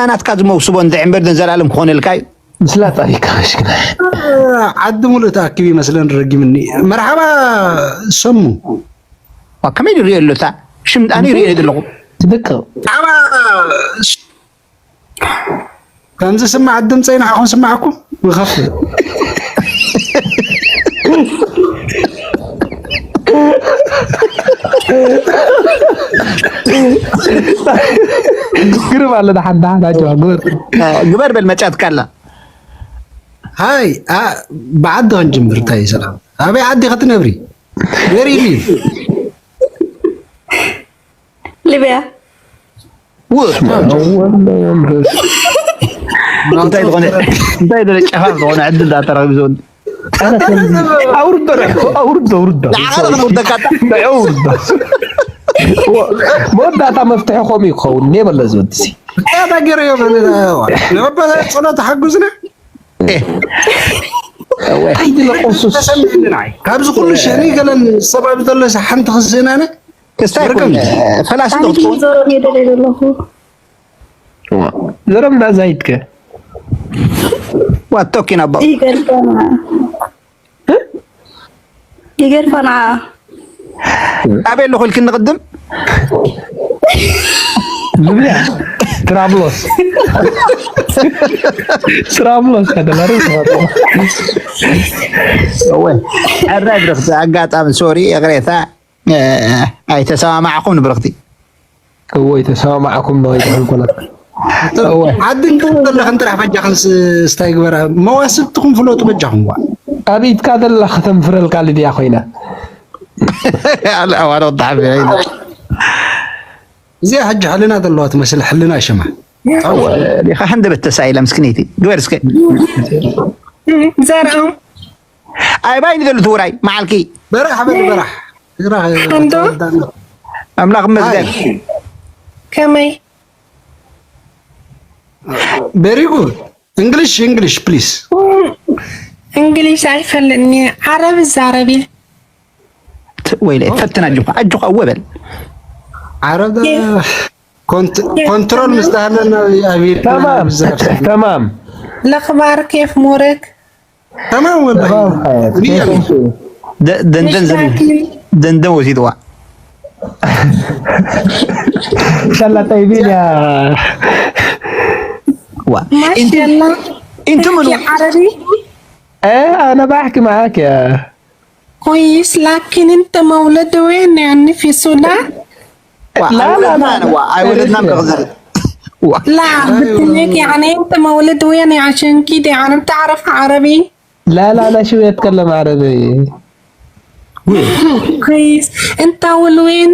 ኣናትካ ዝመውስቦ እንድዒ እምበር ንዘለኣለም ክኾነልካ እዩ። ምስላ ጣሪካ ሽግና። ዓዲ ሙሉእ ተኣኪቡ ይመስለን ረጊምኒ። መርሓባ ሰሙ። ዋ፣ ከመይ ይሪኦ ኣሎ እታ ሽም ኣነ ይሪኦ ዘለኹ። ትብቅ። መርሓባ። ከምዚ ስማዕ ድምፀይ ንዓኹም ስማዕኩም ይኸፍእ። ግርም ኣሎ ደሓን ደሓን ኣጆኻ ግበር። ግበር በል መጫትካ ኣላ። ሃይ፣ ኣ፣ ብዓዲ ክንጅምር እንታይ እዩ ሰላም? ኣበይ ዓዲ ክትነብሪ? Where you live? ሊብያ። ውእ፣ እንታይ ዝኾነ እንታይ ደለ ጨፋፍ ዝኾነ ዕድል ዳ ተረኺቡ ዝወድ። ኣውርዶ ርሕኮ ኣውርዶ ኣውርዶ ንዓኻ ዶ ክነውርደካ ኣታ? ኣውርዶ። መወዳእታ መፍትሒ ከምኡ ይኸውን እኔ በለ ዝወድሲ። እንታይ ገይረዮ በለ ንበበ ጸሎት ሓጉዝና። ኣይድለ ቁሱስ ተሰሚዕኒ ንዓይ። ካብዚ ኩሉ ሸኒ ገለን ሰባብ ዘሎ ሓንቲ ክስእናነ። ክስታይ ኮን ፈላሲ ዶ ክትኮን? ዞሮ ሄደ ዘለኹ ዘረም ዳዛይድከ What talking about? ይገርፈና ይገርፈና ኣበይ ኣለኹ ኢልክኒ ቅድም? ልብያ ትራብሎስ ትራብሎስ ተደላሪ ወይ ኣራይ ብረኽቲ ኣጋጣሚ ሶሪ ይቕሬታ ኣይተሰማማዕኹም ንብረኽቲ እወ ኣይተሰማማዕኩም ነው ኣይትኾን ኮነ ዓድን ከለኽን ጥራሕ በጃኽን ስታይ ግበራ መዋስብትኹም ፍለጡ በጃኹም ዋ ኣብ ኢድካ ዘላ ከተንፍረልካ ልድያ ኮይና ኣዋረ ወጣ ሓቢረ እዚኣ ሕጂ ሕልና ዘለዋ ትመስል ሕልና ሽማ ዲኻ ሓንደበት ተሳኢላ ምስክነይቲ ግበር እስከ ዘርኦም ኣይ ባይ ንደሉ ትውራይ መዓልኪ በራሕ በል በራሕ እንዶ ኣምላኽ መስገን ከመይ very good English English please እንግሊሽ ኣይፈልጥኒ ዓረብ እዛረብ እየ ወይለ ፈትን ኣጆኻ ኣጆኻ እወ በል ዓረብ ኮንትሮል ምስ ተሃለና ኣቢል تمام تمام الأخبار كيف أمورك؟ تمام والله ደንደን ደንደን ወሲድዋ إن شاء الله طيبين يا وا ما شاء الله انتم من تحكي عربي؟ ايه انا بحكي معاك يا كويس لكن انت مولود وين يعني في السودان؟ لا لا لا አይወለድናም ከኽዘር لا بدك يعني انت مولود وين عشان كده يعني بتعرف عربي؟ لا لا لا شو يتكلم عربي كويس انت ولوين؟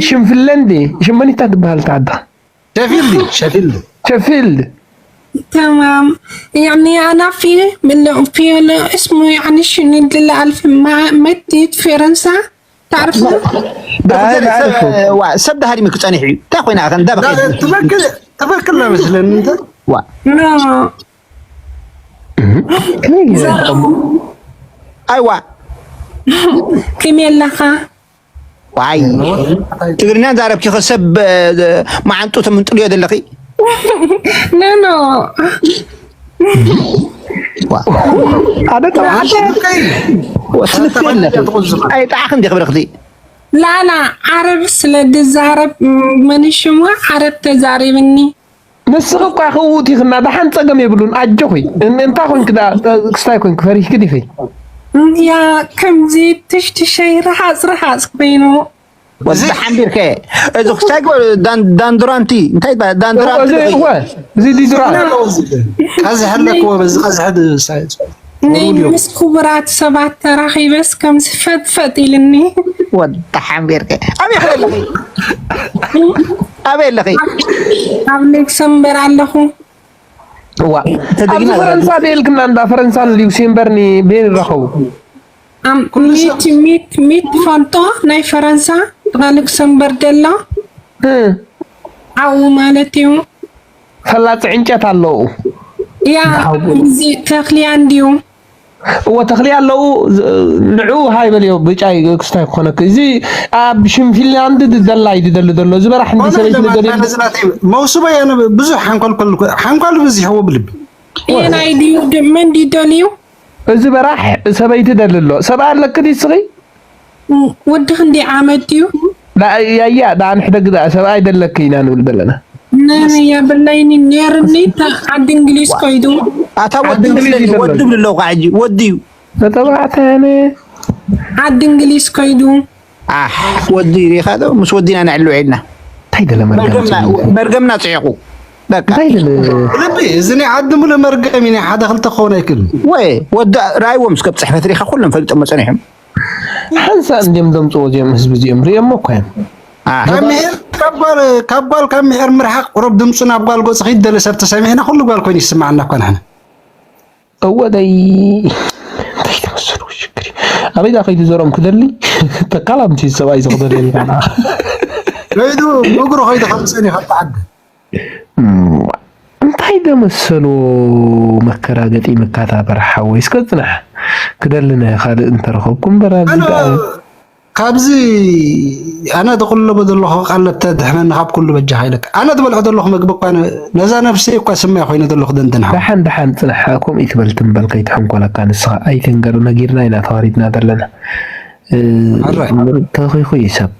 ሽም ፍለንዲ ሽመኒታ ትበሃል ተዓዳ ሸፊልዲ ሸፊልዲ ሸፊልድ تمام يعني انا في من في اسمه يعني شنو دل الف ما مديت فرنسا تعرف ሰብ ዳሃሪሚ ክፀኒሕ እዩ እንታይ ኮይና ከ እንዳ በኸ ትበክል ትበክል መስለኒ እንተ no ኣይዋ كم يلخا ዋይ ትግርኛ ዛረብኪ ከ ሰብ መዓንጡ ተምንጥልዮ ዘለኺ no no ኣደ ስልፍ የለኺ ኣይጣዕኺ እንዲ ክብረኽቲ لا لا عرب ስለ ድዛረብ መን ሽሙ ዓረብ ተዛሪብኒ ንስኺ እኳ ክውት ኢኽና ደሓን ጸገም የብሉን ኣጆኺ እንታይ ኮንክ ክስታይ ኮንክ ፈሪሕኪ ዲኺ ያ ከምዚ ትሽትሸይ ረሃፅ ረሃፅ ኮይኑ ወዚ ሓንቢርከ እዚ ክስታይ ግበር ዳንዱራንቲ እንታይ ዳንዱራንቲ እዚ ዲዱራ ቀዝሐ ኣለክዎ በዚ ቀዝሐ ናይ ምስ ክቡራት ሰባት ተራኺበስ ከምዚ ፈጥፈጥ ኢልኒ ወዲ ሓንቢርከ ኣበይ ክለለኺ ኣበይ ኣለኺ ኣብ ሉክሰምበር ኣለኹ ዋ ኣብዚ ፈረንሳ ደልክና እንዳ ፈረንሳን ሉክሴምበርኒ ቤን ይራኸቡ ሚት ሚት ሚት ፋንቶ ናይ ፈረንሳ ጥቓ ሉክሰምበር ደሎ ዓው ማለት እዩ ፈላፂ ዕንጨት ኣለዉ ያ እዚ ተኽልያ እንድዩ እወ ተኽሊ ኣለዉ። ንዑ ሃይ በልዮ ብጫይ ክስታይ ክኾነክ። እዚ ኣብ ሽም ፊንላንድ ዝደላይ ዝደሊ ዘሎ እዚ በራሕ እንዲ ሰበይቲ ዝደልየ መውስቦ ብዙሕ ሓንኳል ሓንኳል ብዙሕ ይሕዎ ብልቢ። ናይ ድዩ ድምን ድዩ ደልዩ? እዚ በራሕ ሰበይቲ ደሊ ኣሎ። ሰብ ኣለክ ድዩ ስኺ? ወዲ ክንደይ ዓመት እዩ? ያያ ዳን ሕደግ ዳ ሰብኣይ ደለክ ኢና ንብል ዘለና። ነን የብለይኒ ኔርኒ። ዓዲ እንግሊዝ ኮይዱ። ኣታ ወዲ ወዲ ብልለው ቃጂ ወዲ እዩ። ተባዕታነ ዓዲ እንግሊዝ ኮይዱ። ኣሕ ወዲ ሪኻ ዶ ምስ ወዲና ነዕልው ኢልና እንታይ ደለ መርገምና መርገምና ጽዒቑ በቃ እንታይ ደለ ልቢ እዚ ናይ ዓዲ ሙሉ መርገም እዩ። ናይ ሓደ ክልተ ክኸውን ኣይክእልን። ወይ ወዲ ራይዎም እስከ ጽሕፈት ሪኻ ኩሎም ፈሊጦም ጸኒሖም። ሓንሳ እንዲም ዘምጽዎ እዚኦም ህዝቢ እዚኦም ሪኦሞ እኮ እዮም። ካብ ምሄር ካብ ጓል ካብ ጓል ካብ ምሄር ምርሓቕ ቁሩብ ድምፁ ናብ ጓል ገፁ ኺድ ደለ ሰብ ተሰሚዕና ኩሉ ጓል ኮይኑ ይስማዓና እኮ ንሕና። እወ ደይ እንታይ ተመሰሉ ሽግሪ ኣበይ ዳ ከይዱ ዘሮም ክደሊ ተካላምቲ ሰብኣይ ዝኽደል የልካና ከይዱ ምግሩ ከይዱ ከምፀን ይኸብዓደ እንታይ ደመሰሉ መከራ ገጢምካ እታ በረሓ ወይ እስከ ፅናሕ ክደሊ ናይ ካልእ እንተረኸብኩ እምበር ኣብዚ ኣነ ደኣ ካብዚ ኣነ ዝቕለቦ ዘለኹ ቃል ተድሕነኒ ካብ ኩሉ በጃኻ ኢለካ። ኣነ ዝበልዖ ዘለኹ መግቢ እኳ ነ- ነዛ ነብሰይ እኳ ስመያ ኮይነ ዘለኹ ደንደንሓ። ደሓን ደሓን ፅናሕ ከምኡ ይትበል ትም በል ከይትሕንኮለካ ንስኻ ኣይትንገር ነጊርና ኢና ተዋሪድና ዘለና እ፣ ሕራይ። ተኺኹ እዩ ሰብ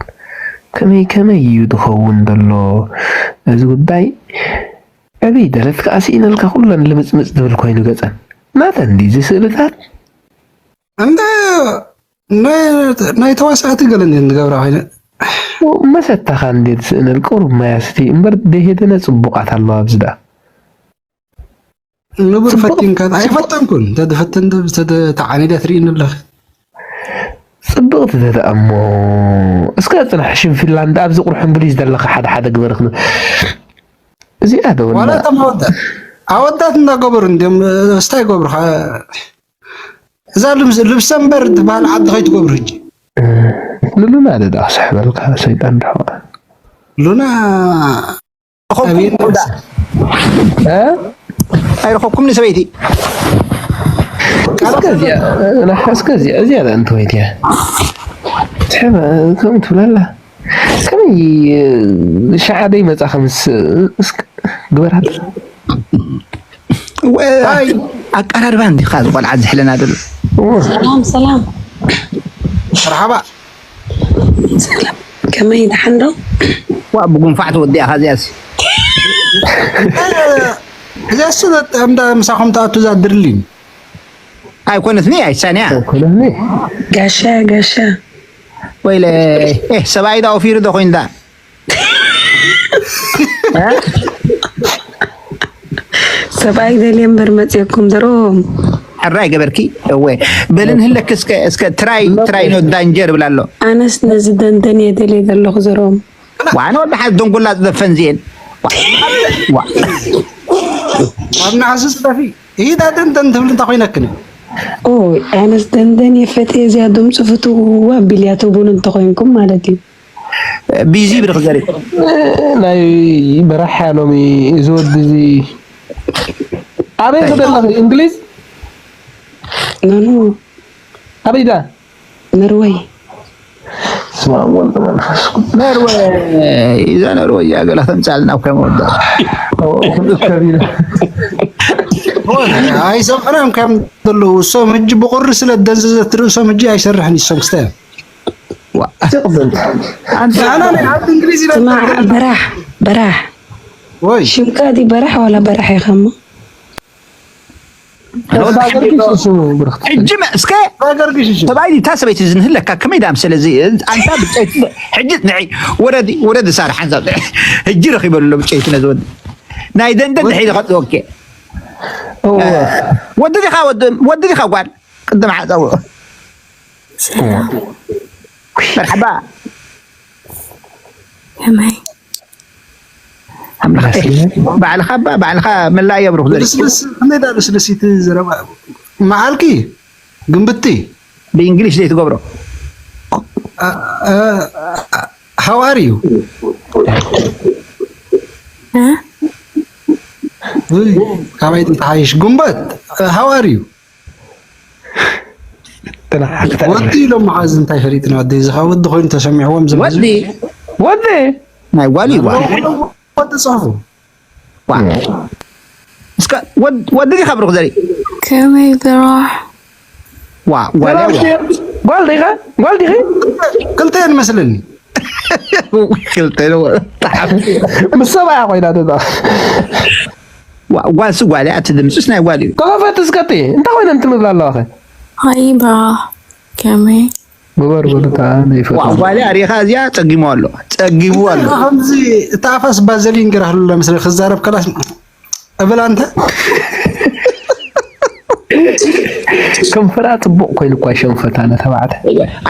ከመይ ከመይ እዩ ዝኸውን ዘሎ እዚ ጉዳይ ዕብይ ደረት ከዓ ስኢነልካ ኩለን ልምፅምፅ ዝብል ኮይኑ ገፀን ናተን ድዩ እዚ ስእልታት እንደ ናይ ተዋሳእቲ ገለ እንዲየን ዝገብራ ኮይነ መሰታኻ እንዴት ስእነል ቁሩብ ማይ ኣስቲ እምበር ደሄደነ ፅቡቃት ኣለዋ ኣብዚ ደኣ ንቡር ፈቲንካ ኣይፈተንኩን ተድፈትን ተዓኒደ ትርኢ ንብለኽ ፅብቕቲ ተተኣሞ እስከ ፅናሕ ሽም ፊንላንድ ኣብዚ ቁርሑ እንግሊዝ ዘለካ ሓደ ሓደ ግበር ክብል እዚኣ ደወላ ዋላ እቶም ኣወዳት ኣወዳት እንዳገበሩ እንዲም እስታይ ገብሩኻ እዛ ልብሰ እምበር ትበሃል ዓዲ ከይትገብሩ ሕጂ ሉሉና ደዳ ክስሕበልካ ሰይጣን ድሕዋ ሉና ኣይረኸብኩም ንሰበይቲ እስከዚያ እዚያ እንተወይትያ ትሕበ ከም ትብለላ ከመይ ሸዓ ደይ መጻ ከምስ ግበራት ኣቀራርባ እንዲኻ ዝቆልዓ ዝሕለና ዘሎ ሰላም ሰላም መርሓባ ከመይ ደሓን ዶ ዋ ብጉንፋዕ ተወዲኣ ኻዚያስ እዚያስ እንዳ ምሳኹም ተኣቱ እዛ ድርሊን ኣይኮነትኒ ኣይሳንያ ኮነኒ ጋሻ ጋሻ ወይለ ሰብኣይ ዳ ኦፊሩ ዶ ኮይንዳ ሰብኣይ ደልየ እምበር መፅየኩም ዘረቦም ሕራይ ገበርኪ እወ በልን ህለክ እስከ እስከ ትራይ ትራይ ኖ ዳንጀር ብላ ኣሎ ኣነስ ነዚ ደንደን እየ ደልየ ዘለኹ ዘረቦም ዋነ ወደ ሓደ ደንጎላ ዝዘፈን ዝየን ኣብ ነዓሱ ስጠፊ ኢዳ ደንደን ትብል እንተ ኮይነክን ኦይ ኣነስ ደንደን እየ ፈትየ እዚኣ ድምፂ ፍትው ኣቢልያ ትቡን እንተኮይንኩም ማለት እዩ ቢዚ ብድኽ ዘርኢ ናይ በራሕያ ሎሚ እዚ ወዲ እዚ ኣበይ ክደለኺ እንግሊዝ ኖኖ ኣበይ ዳ ኖርወይ ስማ ወልድ መንፈስ ቅዱስ ነርወይ እዛ ነርወይ እያ ገላ ተምፃልና ከም ወዳ ከቢረ ኣይሰምዕናም ከም ዘለዉ እሶም ሕጂ ብቁሪ ስለ ደንዘዘት ርእሶም ሕጂ ኣይሰርሕን እሶም ክስተ ትቕብል ኣንተ ኣና ናይ ዓዲ እንግሊዝ ኢለ ስማዕ በራሕ በራሕ ወይ ሽምካ ዲ በራሕ ዋላ በራሕ ኢኻሞ ተሳገርኪ ስሙ ብርኽቲ ሕጂ መ- እስከ ተሳገርኪ ሽሽ ተባይ እታ ሰበይቲ ዝንህለካ ከመይ ዳም ስለዚ ኣንታ ብጨይቲ ሕጂ ንዒ ወረዲ ወረዲ ሳር ሓንሳብ ሕጂ ረኺበሉ ኣሎ ብጨይቲ ነዚ ወዲ ናይ ደንደን ድሕሪ ዝኸጥ ወኬ እወ ወዲ ዲኻ ወዲ ወዲ ዲኻ ጓል ቅድም ሓፀው መርሓባ ከመይ ኣምላኽ ባዕልኻ ባ ባዕልኻ መላእ የብሩኽ ዘርኢ ልስልስ ከመይ ዳ ልስልስ እቲ ዘረባ መዓልኪ ግንብቲ ብእንግሊሽ ዘይትገብሮ how are you ካባይ ተሓይሽ ጉንበት how are you ወዲ ኢሎም መሓዝ እንታይ ፈሊጥና፣ ወዲ እዚ ኸዓ ወዲ ኮይኑ ተሰሚዕዎም ዝመዙ። ወዲ፣ ወዲ። ናይ ጓል እዩ፣ ጓል። ወዲ ጽሑፉ። ዋ። እስከ ወድ-፣ ወዲ ዲኻ ብሩኽ ዘርኢ? ከመይ ብራህ? ዋ፣ ጓል እያ፣ ጓል። ጓል ዲኻ? ጓል ዲኺ? ክልተ እየን መስለኒ። ክልተ ነው። ምስ ሰብኣያ ኮይና ተዛ። ዋ፣ ጓል ስ-፣ ጓል እያ፣ እቲ ድምፅስ ናይ ጓል እዩ። ተኸፈት እስከ እቲ፣ እንታይ ኮይነ እንትምብል ኣለዋኸ? ሃይ ብራህ፣ ከመይ? ግበር በሉታ፣ ነይፈቱ። ዋ፣ ጓል እያ፣ ሪኻ እዚኣ ጸጊሙ ኣሎ። ጸጊሙ ኣሎ። ከምዚ እታ ኣፋስ ባዘሊን ገይራ ህሉ ለምስለ ክዛረብ ከላስ እብል ኣንተ። ከንፈራ ጽቡቕ ኮይኑ እኳ ሸንፈታ ነተባዕተ።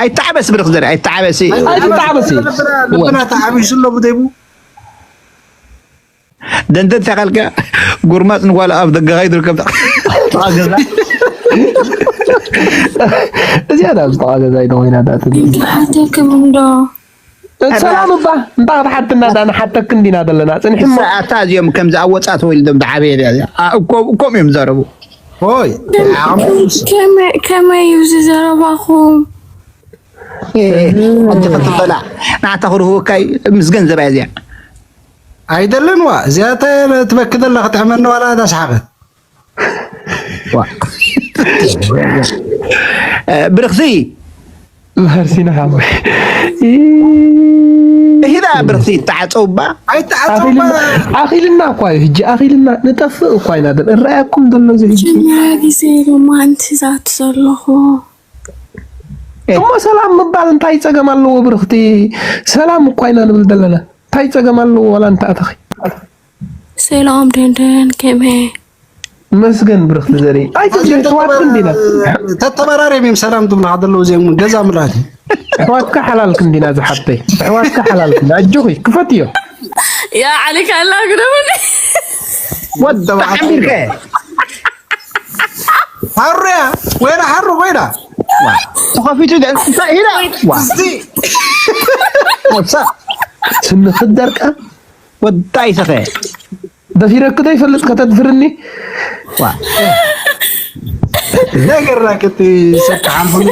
ኣይተዓበስ ብርኽ ዘርኢ፣ ኣይተዓበሲ። ኣይተዓበሲ። ልብና ተዓቢሱ ኣሎ ብደይቡ። ደንደን ተኸልከ ጉርማጽ ንጓል ኣብ ደገ ኸይዱ ርከብ። ጥቓ ገዛ። እዚኣ ዳ ኣብ ጥቓ ገዛ ኢሉ ኮይና ዳ ትብል። ሓተክም እንዶ። ሰላም እባ፣ እንታይ ክትሓትና ዳ ንሓተክ እንዲና ዘለና። ጽንሕሞ። ሰዓታ እዚኦም ከምዚ ኣብ ወጻእ ተወሊዶም ዝዓበየ ድያ እዚኣ? ኣ፣ እኮ፣ እኮም እዮም ዘረቡ። ሆይ፣ ከመይ፣ ከመይ እዩ እዚ ዘረባኹም? እ፣ ሓንቲ ክትበላ፣ ንዓታ ክርህወካይ ምስ ገንዘባ እያ እዚኣ። ኣይደልን ዋ፣ እዚኣ ተ-፣ ትበኪ ዘላ ክትሕመኒ ዋላ እታ ሰሓቐት። ዋ። እ፣ ብርኽቲ። መርሲና ሓወይ። እ፣ እሂዳ ብርኽቲ ተዓጸውባ። ኣይተዓጸውባ። ኣኺልና፣ ኣኺልና እኳ እዩ፣ ሕጂ ኣኺልና ንጠፍእ እኳ ኢና፣ እራኣኩም ዘሎ እዚ ሕጂ። መጀመርያ ግዜ ሮማንቲዛት ዘለኹ። እሞ ሰላም ምባል እንታይ ጸገም ኣለዎ ብርኽቲ? ሰላም እኳ ኢና ንብል ዘለና። እንታይ ጸገም ኣለዎ ዋላ እንተኣተኺ? ሰላም ደንደን፣ ከመይ? መስገን ብርኽቲ ዘርኢ። ኣይትብሊ፣ ኣሕዋትኪ እንዲና። ተተበራርዮም እዮም ሰላም ትብሉ ዘለዉ እዚኦም ገዛ ምልኣት እዩ። ኣሕዋትካ ሓላልኪ እንዲና ዝሓተይ። ኣሕዋትካ ሓላልኪ። ኣጆኺ፣ ክፈትዮ። ያ ዓሊካ ኣላ ግደሙኒ። ወዲ ተባዕታይ። ሓቢርከ። ሓሩያ፣ ወይና ሓሩ፣ ወይና። ዋ፣ ተኸፊቱ ደ-፣ እንታይ ኢላ? ዋ። እዚ። ወሳ። ስኒ ክትደርቀ? ወዳይ ሰኸ። ደፊረክ ዶ ይፈልጥ ከተድፍርኒ? ዋ። ነገር ራክቲ ሰካ ሓንፈሉ።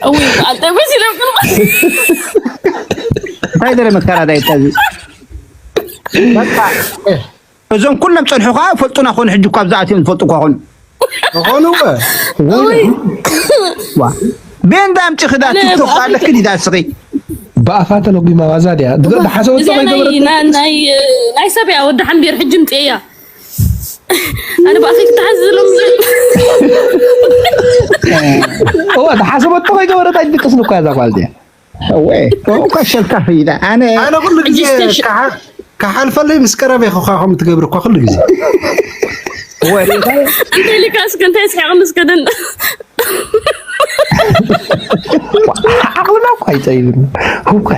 እውይ፣ ኣንተ በስ ኢሎም ግን። እንታይ ደረ መከራ ዳይታ እዚ? በቃ፣ እ። እዞም ኩሎም ጸንሑ ኸዓ ፈልጡና ኾኑ፣ ሕጂ እኳ ኣብዛ ኣትዮም ዝፈልጡ እኳ ኾኑ። ኾኑ እወ። ወይ። ዋ። ቤንዳ ኣምጪኺ ዳ ኣነ ቲክቶክ ብኣፍ ኣለኪ ዲዳ እስኺ? ብኣፋ ተለጒማ ዋዛ ድያ? ድ-፣ እዋ፣ ድሓሰበቶ እዚኣ ናይ፣ ከይገበረት ናይ፣ ናይ፣ ናይ ሰብ እያ፣ ወዲ ሓንቢር ሕጂ ምጽእ እያ። ኣነ ብኣፈይ ክትሓዝ ዝሎም። እዋ፣ ድሓሰበቶ ከይገበረት ኣይትድቅስን እኳ እዛ ጓል ድያ? እወ፣ ከምኡ እኳ ሸልካፍ ኢላ። ኣነ ኣነ ኩሉ ግዜ ሕጂ ስተሽ- ክሓ-፣ ክሓልፈለይ ምስ ቀረበ ኢኹ እኳ ከምኡ ትገብር እኳ ኩሉ ግዜ። እወ፣ ሪኢኻ? እንታይ ኢልካ እስከ እንታይ ስሒቕኒ እስከ ደን-፣ ዓቕልና እኳ ኣይጸይብን። እኳ።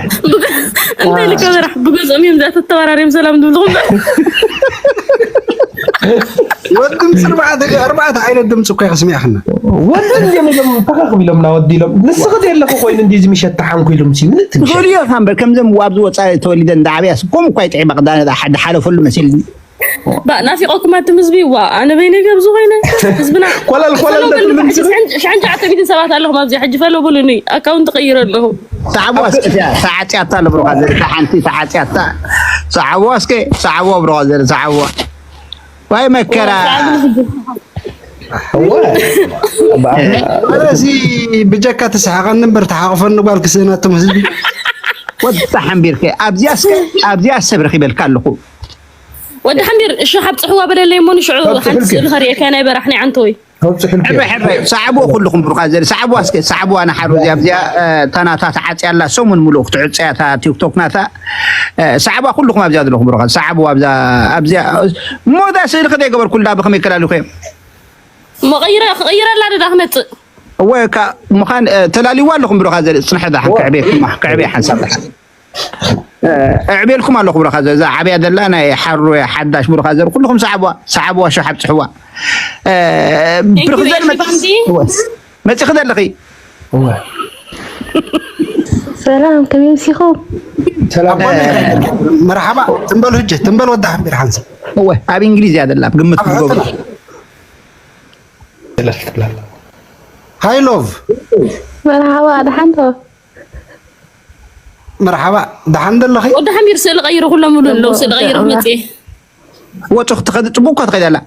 እንታይ ኢልካ በራሕ? ብገዝኦም እዮም እዛ ተተባራርዮም ሰላም ዝብልኹም። ወዲ ድምፂ ኣርባዕተ፣ ኣርባዕተ ዓይነት ድምፂ እኳ ይኸስሚዕኽና። ወዲ እንዲኦም ኢሎም ተኸኽ ኢሎምና ወዲ ኢሎም። ንስኺ ዘለኺ ኮይኑ እንዲ እዚ ምሸት ተሓንኩ ኢሎም ሲ፣ ምን ትምሸት? ገሊኦ እምበር ከምዞም ኣብዚ ወፃኢ ተወሊደን እንዳዓብያስ ከምኡ እኳ ይጥዕማ ክዳነ ሓደ ሓለፈሉ መሲልኒ። ባ፣ ናፊቆኩም ኣትም ህዝቢ፣ ዋ፣ ኣነ በይነይ ኣብዚ ኮይነ፣ ህዝብና ኮለል፣ ኮለል ፈሎ በሉ፣ እንዳትሉ ሕጂ ንምስሉ። ሽሕን፣ ሽሕን ትሽዓተ ሚእትን ሰባት ኣለኹም ኣብዚ፣ ሕጂ ፈሎ በሉኒ፣ ኣካውንት ቀይረ ኣለኹ። ሰዓቦ እስከ እዚኣ፣ ተዓጽያታ ኣሎ ብሩኻ ዘሪ፣ እታ ሓንቲ ተዓጽያታ። ሰዓቦ እስከ፣ ሰዓቦ ብሩኻ ዘሪ፣ ሰዓቦ። ዋይ መከራ። እወ። ኣነ እዚ ብጀካ ተሰሓቐኒ እምበር ተሓቕፈኒ ጓል ክስእን ኣቶም ህዝቢ። ወዲ ሓንቢርከ፣ ኣብዚኣ እስከ፣ ኣብዚኣ ሰብ ረኺበልካ ኣለኹ። ወዲ ሓንቢር፣ እሺ፣ ካብ ጽሕዋ በለለይ እሞ ንሽዑ ካብ ሓንቲ ጽሑልኪ። ስእሊ ከርእየካ ናይ በራሕ ናይ ዓንተወይ። ካብ ጽሑልኪ። ሕራይ፣ ሕራይ፣ ሰዓብዎ ኩልኹም ብሩኻ ዘሪ፣ ሰዓብዋ እስከ፣ ሰዓብዋ ንሓሩ እዚኣ፣ ኣብዚኣ፣ እ፣ ታናታ ተዓጽያ ኣላ፣ ሰሙን ምሉእ ክትዕጸያ እታ ቲክቶክ ናታ፣ እ፣ ሰዓብዋ ኩልኹም ኣብዚኣ ዘለኹም ብሩኻ፣ ሰዓብዋ ኣብዛ፣ ኣብዚኣ፣ ሞዳ ስእሊ ከደይ ገበርኩልዳ ብኸመይ ከላሊኹ እየ? መቐይረ-፣ ክቕይረላ ደዳ ክመጽእ። እወ፣ ካ-፣ ምዃን፣ እ፣ ተላልይዋ ኣለኹም ብሩኻ ዘሪ፣ ጽንሐ ደሓን እወ። ክዕብየኩም፣ ክዕብየ ሓንሳብ ደሓን። እ፣ ኣዕብየልኩም ኣለኹ ብሩኻ ዘሪ፣ እዛ ዓብያ ዘላ ናይ ሓሩ ሓዳሽ ብሩኻ ዘሪ፣ ኩልኹም ሰዓብዋ፣ ሰዓብዋ ሸሕ ኣብጽሕዋ። እ፣ Thank you፣ ብርኽ ዘሪ መጽ-፣ ባንዲ። እወ። መጺኺ ዘለኺ? እወ። ሰላም፣ ከመይ ኣምሲኹም? ሰላም። መርሓባ፣ ትንበል ህጀ፣ ትንበል ወዲ ሓንቢር ሓንሳብ። እወ፣ ኣብ እንግሊዝ እያ ዘላ፣ ኣብ ግምት ኣብ ክትገብሩ። ሕጥላ። ይለፍትላላ። ሃይ ሎቭ። መርሓባ፣ ደሓን ዶ? መርሓባ፣ ደሓን ደለኺ? ወዲ ሓሚር ስእሊ ቀይሩ፣ ኩሎም ሙሉ ኣለዉ። ስእሊ ቀይሩ መፅኤ። ወፁ ክትኸዲ ፅቡቅ እኳ ትኸይድ ኣላ።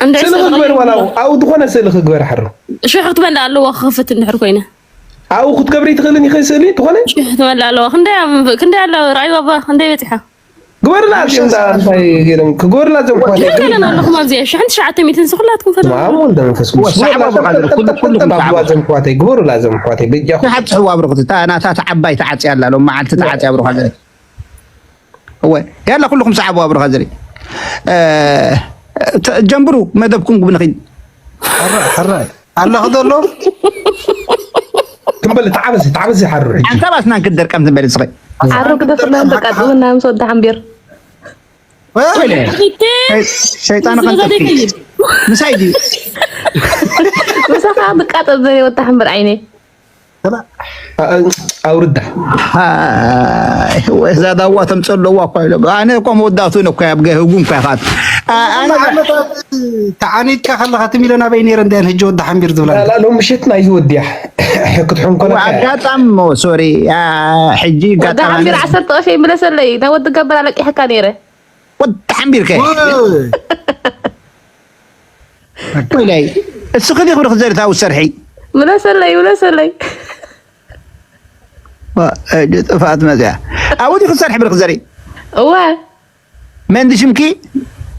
እንድዒ ስእሊ ስእሊ ክግበር ቀይሩ ዋላ ኣብኡ ዝኾነ ስእሊ ክግበር ሓሩ ሽሕ ክትመልእ ኣለዋ ክኸፍት እንድሕር ኮይነ። ኣብኡ ክትገብሪ ትኽእልን ይኽእል ስእሊ ዝኾነ ሽሕ ትመልእ ኣለዋ። ክንደይ ኣብ- ክንደይ ኣለዋ? ርኣይዋ ባ ክንደይ በፂሓ? ግበርላ ኣቲ እንዳ እንታይ ገይሮም ክግበርላ እዞም ኳ ክንደይ ኣለና ኣለኹም ኣብዚ? ሽሕን ትሽዓተ ሚእትን ዝኹላትኩም ፈለማ። ማም ወልደ መንፈስ ቅዱስ ወሰዓቦ ብኻዘር ኩሉ- ኩልኩም ግበርላ ሰዓቦ። ዞም ኳተይ ግበሩላ ዞም ኳተይ በጃኹም ንሓት ጽሕዋ ብርኽቲ እታ ናታ ተዓባይ ተዓጽያ ኣላ ሎም መዓልቲ ተዓጽያ ብርኻ ዘሪ። እወ ያላ ኩልኩም ሰዓቦ ብርኻ ዘሪ። እ፣ ተ- ጀምብሩ መደብኩም ግብንኺን። ሕራይ ሕራይ ኣለኽ ዘሎ ክንበል ተዓበሲ ተዓበሲ ሓሩ ሕጂ ሓንሳብ ኣስናን ክትደርቀም ትንበል ስኸ። ዓሩ ክደፍርና በቃ ጥውና ምስ ወዲ ሓምቢር ወይለ ሸይጣን ዝገዛደ ከንጠፊ ይኸይድ። ምሳይ ድዩ? ምሳኻ ብቃጠብ ዘይ ወዲ ሓምቢር ዓይነይ ኣውርዳ ሃይ፣ ወይ እዛ ዳዋ ተምፀለዋ እኳ ኢሎ ኣነ እኮ መወዳእቱ እኮ ኣብ ገህጉ እኳ ይኻት ኣነ ዓመታት ተዓኒድካ ከለኻ እቲ ሚልዮን ኣበይ ነይረ እንዲያን ህጂ ወዲ ሓምቢር ዝብላ ሎም ምሸት ናይ ዝወድያ ክትሕንኮነ ኣጋጣሚ ሞ ሶሪ አ፣ ሕጂ ወዲ ጋጣሚ ሓምቢር ዓሰርተ ቅርሺ ይምለሰለይ ናብ ወዲ ገበር ኣለቂሕካ ነይረ ወዲ ሓምቢር ከ ወይለይ እስኺ ዲኺ ብርክ ዘርታዊ ሰርሒ ምለሰለይ ምለሰለይ ዋ፣ ሕጂ ጥፍኣት መፅያ ኣብኡ ዲኺ ሰርሒ ብርክ ዘሪ እወ መን ድሽምኪ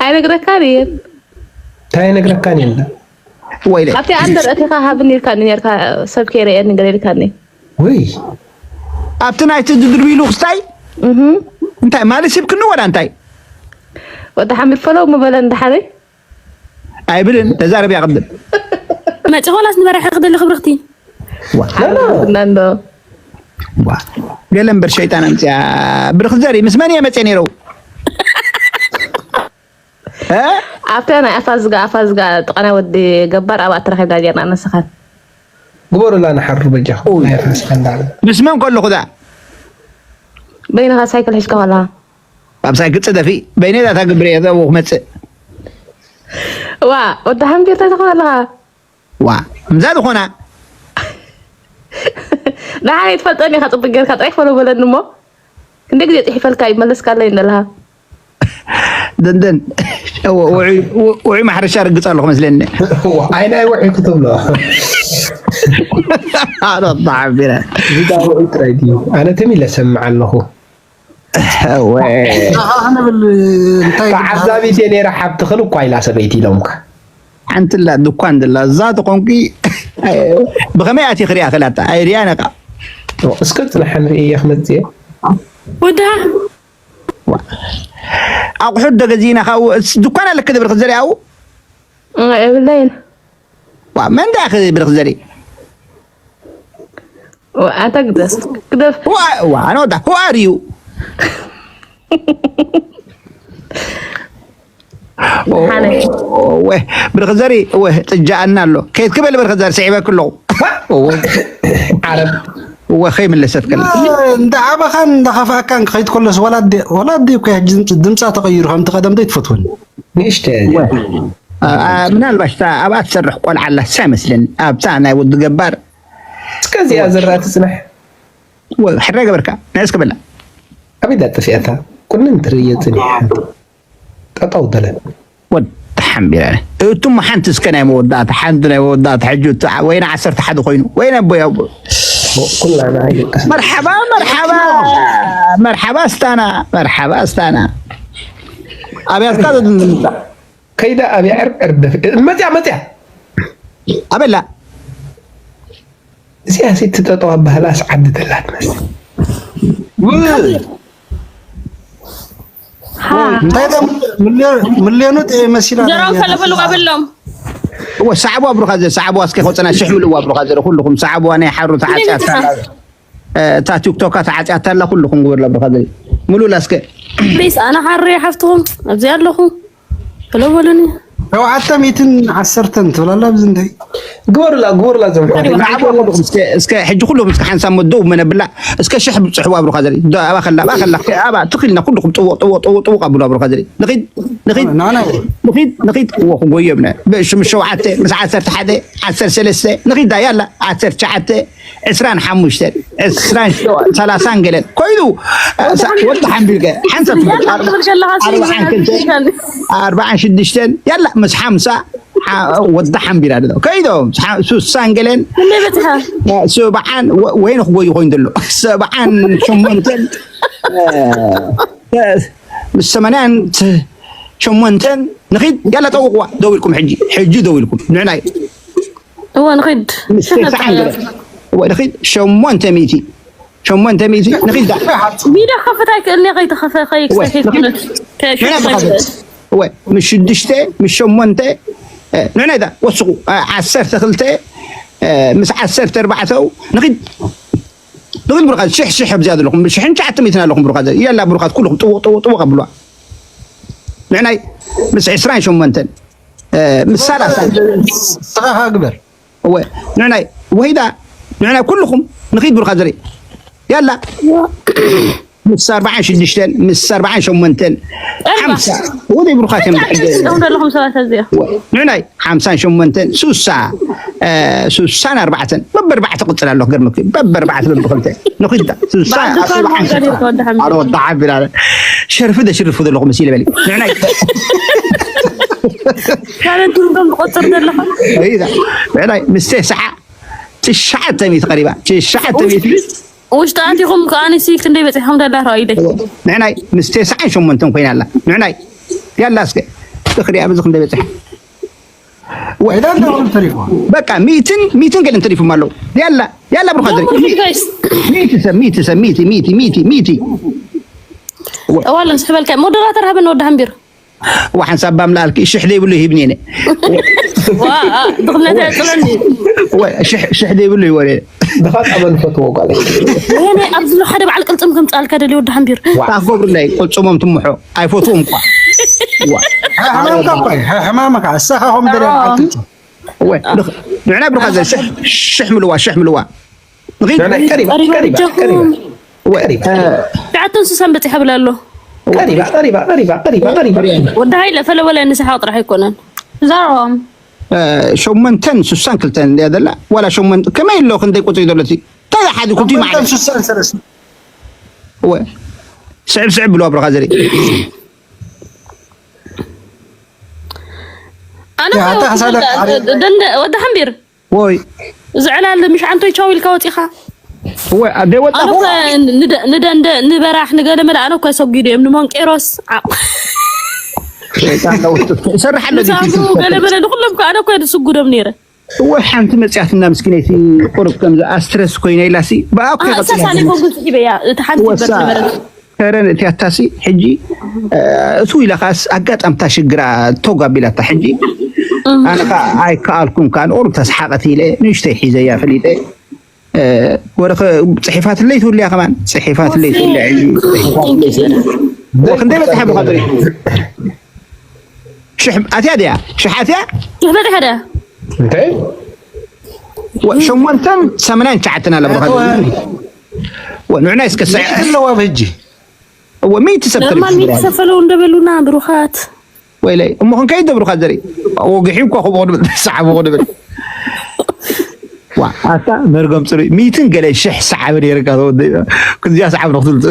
ኣይነግረካን እየ እንታይ ነግረካን የለ ወይለ ኣብቲ ኣንደር እቲኻ ሃብኒ ኢልካኒ ነርካ ሰብ ከይረየኒ ገለ ኢልካኒ ወይ ኣብቲ ናይቲ ድድርቢሉ ክስታይ እህ እንታይ ማለት ሂብክኒ ወላ እንታይ ወዲ ሓሚድ ፈለው ምበለ እንዳሓረይ ኣይብልን ተዛረብ ያቅድም መፂ ኾላስ ንበረሐ ክደሊ ክብርኽቲ ሓና እንዶ ዋ ገለ እምበር ሸይጣን ኣምፅያ ብርክ ዘሪ ምስ መን እየ መፅየ ነይረው እ? ኣብታ ናይ ኣፋዝጋ ኣፋዝጋ ጥቃና ወዲ ገባር ኣብኣ ተረኺብና ጌርና ንስኻን ግበሩላ ንሓሩ በጃኹም ናይ ፋሲካ እንዳለ ምስ መን ከለኹ ዳ በይንኻ ሳይክል ሒዝካ ከለኻ ኣብ ሳይክል ፅደፊ በይነይ ዳታ ግብረ እየ ዘብኡ ክመፅእ ዋ ወዲ ሓምቢር እንታይ ትኾን ኣለኻ ዋ ምዛ ዝኾና ንዓይ ትፈልጠኒ ኢኻ ፅቡቅ ጌርካ ጥራሕ ፈሎ በለኒ እሞ ክንደ ግዜ ፅሒፈልካ ይመለስካለይ እንደለኻ ደንደን ውዑይ ማሕረሻ ርግፅ ኣለኹ መስለኒ ኣይ ናይ ውዒ ክትብሎ ኣረባዓቢረ ቪዳ ውዒ ጥራይ ድዩ ኣነ ትም ኢለ ሰምዕ ኣለኹ ወይ ንብል እንታይ ተዓዛቢት እየ ነይረ ሓብቲ ክል እኳ ኢላ ሰበይቲ ኢሎምካ ሓንትላ ድኳን ድላ እዛ ተኾንኪ ብኸመይ ኣቲ ክሪኣ ክላታ ኣይሪያ ነቃ እስከ ፅናሕ ንርኢ እየ ክመፅእ እየ ወዳ ኣቑሑት ዶ ገዚእና ካብኡ ድኳን ኣለክ ድብርክ ዘሪኣው የብለይን ዋ መን ዳ ክብርክ ዘሪ ኣንታ ግደፍ ግደፍ ዋ ዋ ኣነ ወዳ who are you ሓነ ወ ብርክ ዘሪ ወ ጥጃኣና ኣሎ ከይት ክበል ብርክ ዘሪ ስዒበክ ኣለኹ ዓረብ ወ ከይምለሰት ከለ እንዳ ዓበኻን እንዳ ኸፍኣካን ክኸይድ ከሎስ ወላ ኣደ ወላ ኣደ እኮ ሕጂ ድምፂ- ድምፃ ተቐይሩ ከምቲ ቀደም ዘይትፈትወኒ ንእሽተ አ- አ- ምናልባሽ እታ ኣብኣ ትሰርሕ ቆልዓ ኣላ ሳ ይመስለኒ ኣብታ ናይ ወዲ ገባር እስከዚኣ ዝረኣ ትፅናሕ ወ- ሕራይ ገበርካ ናይ እስከ በላ ኣበይ ዳ ጠፊኣታ ቁንን ትርእየ ፅኒሕ ጠጠው ደለ ወዲ ሓምቢረ እቱም ሓንቲ እስከ ናይ መወዳእታ ሓንቲ ናይ መወዳእታ ሕጂ እቱ ወይና ዓሰርተ ሓደ ኮይኑ ወይና ኣቦይ ኣቦ ኩላና ኣይንቀስ መርሓባ መርሓባ መርሓባ ኣስታና መርሓባ ኣስታና ኣብያትካ ዘድንምታ ከይዳ ኣብያ ዕርብ ዕርብ ደፊ መፅያ መፅያ ኣበላ እዚኣ ሲ ትጠጠዋ ባህላ ኣስዓዲ ተላት መስል እንታይ ዳ ምልዮኑ ጥ- መሲላ ዘራው ፈለፈሉ ቀብሎም እወ ሰዓቡ ኣብሩኻ ዘ ሰዓቡ ኣስከ ከውፅና ሽሕ ምልዋ ኣብሩኻ ዘ ኩልኹም ሰዓቡ ናይ ሓሩ ተዓፅያ ኣላ እታ ቲክቶካ ተዓፅያ ኣላ ኩልኹም ግብር ለብሩኻ ዘ ሙሉ ላስከ ፕሊስ ኣነ ሓሩ ሓፍትኹም ኣብዚ ኣለኹ ፈለፈሉኒ ሸውዓተ ሚእትን ዓሰርተን ትብል ኣላ ኣብዚ እንታይ ግበሩላ፣ ግበሩላ፣ ዘም እስከ ሕጂ ኩሉም እስከ ሓንሳብ መደው መነብላ እስከ ሽሕ ብፅሕዋ ብሩኻ ዘርኢ ኣባ ከላ ኣባ ከላ ኣባ ትኽልና ኩልኩም ጥውቕ ጥውቕ ጥውቕ ጥውቕ ኣብሉ ብሩኻ ዘርኢ ንኺድ ንኺድ ንኺድ ንኺድ እዎ ክጎዮ ብነ ብሽም ሸውዓተ ምስ ዓሰርተ ሓደ ዓሰርተ ሰለስተ ንኺድ ዳ ያላ ዓሰርተ ትሽዓተ ዕስራን ሓሙሽተን ዕስራን ሰላሳን ገለን ኮይኑ ወዲ ሓንቢልገ ሓንሳብ ኣርባዓን ክልተን ኣርባዓን ሽዱሽተን ያላ ምስ ሓምሳ ወዲ ሓንቢል ኣለ ከይዶም ሱሳን ገለን ሰብዓን ወይነ ክጎዩ ኮይኑ ዘሎ ሰብዓን ሸሞንተን ምስ ሰማንያን ሸሞንተን ንኺድ ያላ ጠውቕዋ ደው ኢልኩም ሕጂ ሕጂ ደው ኢልኩም ንዕናይ እወ ንኺድ ንኺድ ሸሞንተ ሚእቲ ሸሞንተ ሚእቲ ንኺድ ዳ ቢዳ ከፍት ኣይክእልን ከይተኸፈ ከይክሰ ከይክነት እወ ምስ ሽዱሽተ ምስ ሸሞንተ ንዕናይ ዳ ወስኹ ዓሰርተ ክልተ ምስ ዓሰርተ ኣርባዕተው ንኺድ ንኺድ ብሩኻት ሽሕ ሽሕ ኣብዚኣ ዘለኹም ሽሕን ትሽዓተ ሚእትን ኣለኹም ብሩኻት ያላ ብሩኻት ኩልኹም ጥውቕ ጥውቕ ጥውቕ ኣብሉዋ ንዕናይ ምስ ዕስራን ሸሞንተን ምስ ሰላሳ ስራኻ ግበር እወ ንዕናይ ወሂዳ ንዕናይ ኩልኹም ንኺድ ብሩኻ ዝርኢ ያላ ምስ ኣርባዓን ሽዱሽተን ምስ ኣርባዓን ሸሞንተን ሓምሳ ወደ ብሩኻት እዮም ዘለኹም ሰባት እዚኦ ንዕናይ ሓምሳን ሸሞንተን ሱሳ ሱሳን ኣርባዕተን በበርባዕተ ቅፅል ኣለኹ ገርመክ በበርባዕተ በብክልተ ንኺዳ ሱሳ ኣረ ወዲ ሓቢር ኣለ ሸርፊ ደሽርፉ ዘለኹ መሲለ በሊ ንዕናይ ካልእ ትርጉም ትቆፅር ዘለኻ ንዕናይ ምስ ተስዓ ትሽዓተ ሚእቲ ቀሪባ ትሽዓተ ሚእቲ ውሽጢ ኣቲኹም ከኣንሲ ክንደይ በፂሖም ደላ ረኣይለይ ንዕናይ ምስ ተስዓን ሸሞንተን ኮይና ኣላ ንዕናይ ያላ እስከ እኽሪያ ብዚ ክንደይ በፂሓ ወይዳ እንዳኹም ተሪፎ በቃ ሚትን ሚትን ገለን ተሪፎም ኣለዉ ያላ ያላ ብሩኻ ዘርኢ ሚቲ ሰብ ሚቲ ሰብ ሚቲ ሚቲ ሚቲ ሚቲ እዋለን ስሕበልካ ሞደራተር ሃበን ወዲ ሃንቢር ወሓንሳብ ባምላልኪ ሽሕ ዘይብሉ ይህብኒ ነ ድኽነት ያፅለኒ ሽሕ ዘይብሉ ይወረ ብኻጣ መንፈትዎ ጓል ወይኔ ኣብዚ ሓደ በዓል ቅልፅም ከምፃልካ ደሊ ወዲ ሃንቢር ታጎብርለይ ቅልፅሞም ትምሖ ኣይፈትዎም እኳ ሕማምካ እኳ ሕማምካ እሳኻ ከም ደለ በዓል ቅልፅም ንዕና ብሩኻ ዘ ሽሕ ምልዋ ሽሕ ምልዋ ሸዓተ እንስሳን በፂሐ ብላ ኣሎ ወዲ ሃይለ ፈለወለ ንስሓቅ ጥራሕ ኣይኮነን ዛሮም ሸሞንተን ሱሳን ክልተን እያ ዘላ ዋላ ሸሞንተ ከመይ ኣሎ ክንደይ ቁፅሪ ዘሎ እቲ እንታይ ሓደ ኩቲ ማለት ስዕብ ስዕብ ብሎ ኣብረኻ ዘርኢ ኣነ ወዲ ሓንቢር ወይ ዝዕላል ምሽ ዓንቶይ ቻው ኢልካ ወፂኻ ወይ ኣደ ወጣ ኣነ እኮ ንደ- ንደንደ ንበራሕ ንገለ መለ ኣነ እኮ ሰጊዱ እዮም ንሞንቄሮስ ዓ- ሸይጣን ለውጥ ይሰርሕ ኣሎ ንሳቱ ገለ መለ ንኩሎም እኮ ኣነ እኮ ስጉዶም ነይረ ወይ ሓንቲ መፅያትና ምስኪነይቲ ቁሩብ ከምዚ ኣስትረስ ኮይነ ኢላሲ ብኣ እኮ ኣሳሳኒ ኮንኩ ስሒበያ እቲ ሓንቲ ወሳ በር ነበረት ከረን እቲ ኣታሲ ሕጂ እሱ ኢላ ካስ ኣጋጣምታ ሽግራ ተጓቢላታ ሕጂ ኣነ ከዓ ኣይከኣልኩም ከዓ ንቁሩብ ተስሓቀት ኢለ ንእሽተይ ሒዘያ ፈሊጠ ወረኸ ፅሒፋትለይ ትብልያ ከማን ፅሒፋትለይ ትብልያ ሕጂ ፅሒፋትለይ ትብልያ ክንደይ በፅሐ ብካ ሽሕ ኣትያ ድያ ሽሕ ኣትያ ሽሕ በፂሐ ደ እንታይ ሸሞንተን ሰማንያን ትሽዓተን ኣለ ብካ ንዕና እስከ ኣለዋ ብህጂ እወ ሚእቲ ሰብ ኖርማል ሚእቲ ሰብ ፈለው እንደበሉና ብሩኻት ወይለይ እሞ ክንከይድ ዶ ብሩኻት ዘርኢ ወግሒ እኳ ክብቑ ንብል ሰዓቡ ንብል ዋ ኣታ መርገም ፅሩይ ሚእትን ገለ ሽሕ ሰዓብ ነይርካ ክዚያ ሰዓብ ንክትብል